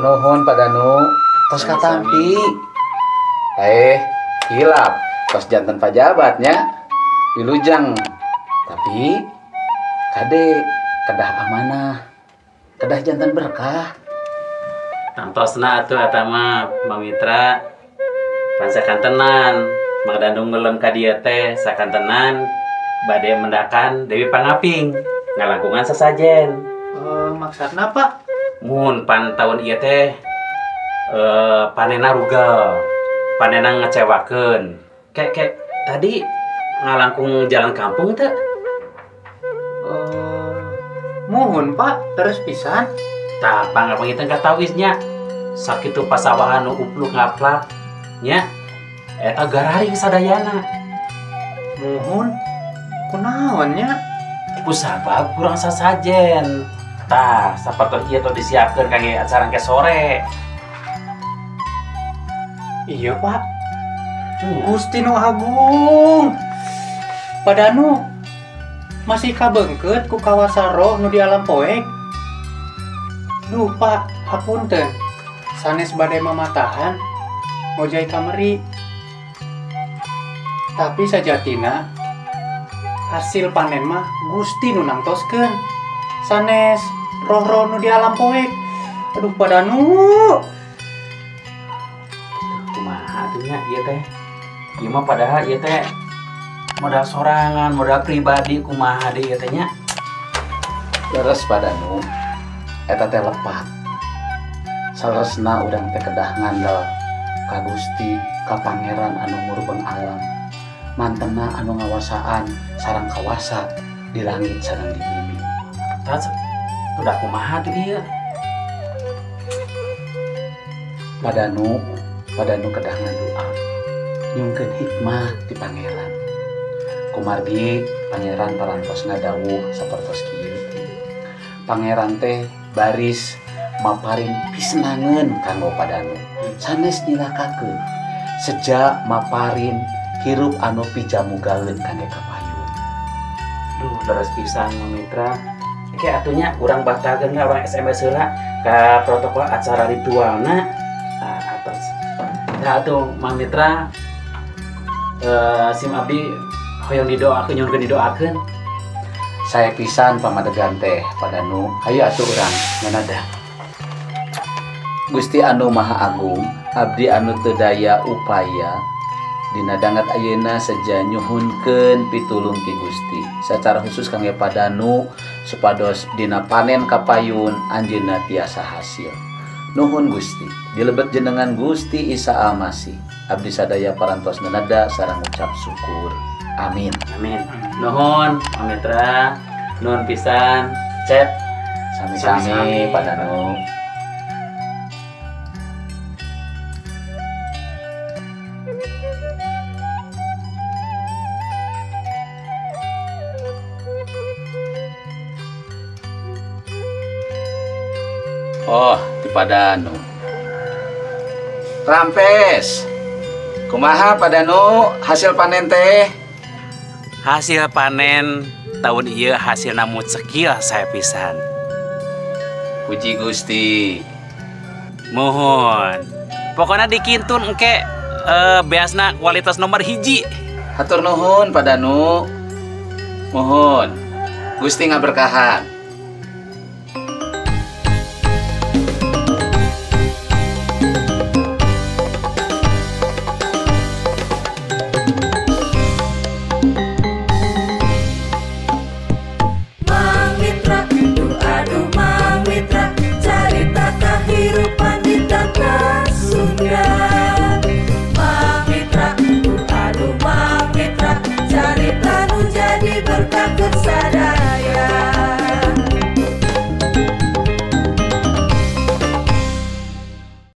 Hatur nuhun Pak Danu. Tos katampi. Hilap. Tos janten pajabatnya. Wilujeng. Tapi kade kedah amanah. Kedah janten berkah. Tantosna atuh eta mah Mang Mitra. Pansakantenan Mang Danu ngelem ka dieu teh sakantenan bade mendakan Dewi Pangaping ngalangkungan sasajen. Maksudna Pak? Mun pan tahun ieu teh panena rugal, panena ngecewakeun. Kek tadi ngalangkung jalan kampung teh? Muhun Pak, terus pisan. Tah pangapangitan katawisnya. Sakitu pasawahan nu upluk ngaplak nya eta gararing sadayana. Muhun kunaon nya? Kusabab kurang sasajen. Tah sapertos ieu teh disiapkeun kangge acara ke sore. Iya Pak. Gusti nu agung. Pak Danu masih kabeungkeut ku kawasa roh nu di alam poek. Duh Pak, hapunten. Sanes bade mamatahan ngojay kameri. Tapi sajatina hasil panen mah Gusti nu nangtoskeun. Sanes roh-roh nu di alam poek. Aduh Pak Danu. Kumaha atuh nya ieu teh? Ieu mah padahal ieu teh modal sorangan, modal pribadi kumaha deui ieu teh nya. Leres Pak Danu. Eta teh lepat. Saleresna urang teh kedah ngandel ka Gusti, ka Pangeran anu murbeng alam. Mantena anu ngawasaan sareng kawasa di langit sareng di bumi. Tah udah kumaha tuh ieu? Pak Danu kedah ngadua. Nyungkeun hikmah ti Pangeran. Kumargi Pangeran parantos ngadawuh sapertos kieu. Pangeran teh baris maparin pisenangeun kanggo Pak Danu. Sanes nyilakakeun. Seja maparin hirup anu pijamugaleun kangge kapayun. Duh, leres pisan Mitra. Oke atunya urang batalkeun ka urang SMS heula ka protokol acara ritualna. Nah, atos. Nah atuh Mang Mitra sim abdi hoyong didoakeun nyuhunkeun didoakeun. Saya pisan pamadegan teh Pak Danu. Hayu atuh urang nganada. Gusti anu Maha Agung, abdi anu teu daya upaya dina dangat ayeuna seja nyuhunkeun pitulung ti Gusti. Sacara khusus kangge Pak Danu supados dina panen kapayun anjeunna tiasa hasil. Nuhun Gusti, dilebet jenengan Gusti Isa Almasih. Abdi sadaya parantos nganada sareng ngucap syukur. Amin. Amin. Nuhun, Mang Mitra. Nuhun pisan. Cep. Sami-sami Pak Danu. Oh, di Pak Danu. Rampes. Kumaha Pak Danu hasil panen teh? Hasil panen tahun ieu hasilna mucekil saya pisan. Puji Gusti. Mohon. Pokoknya dikintun engke beasna kualitas nomor 1. Hatur nuhun Pak Danu. Mohon. Gusti ngaberkahan.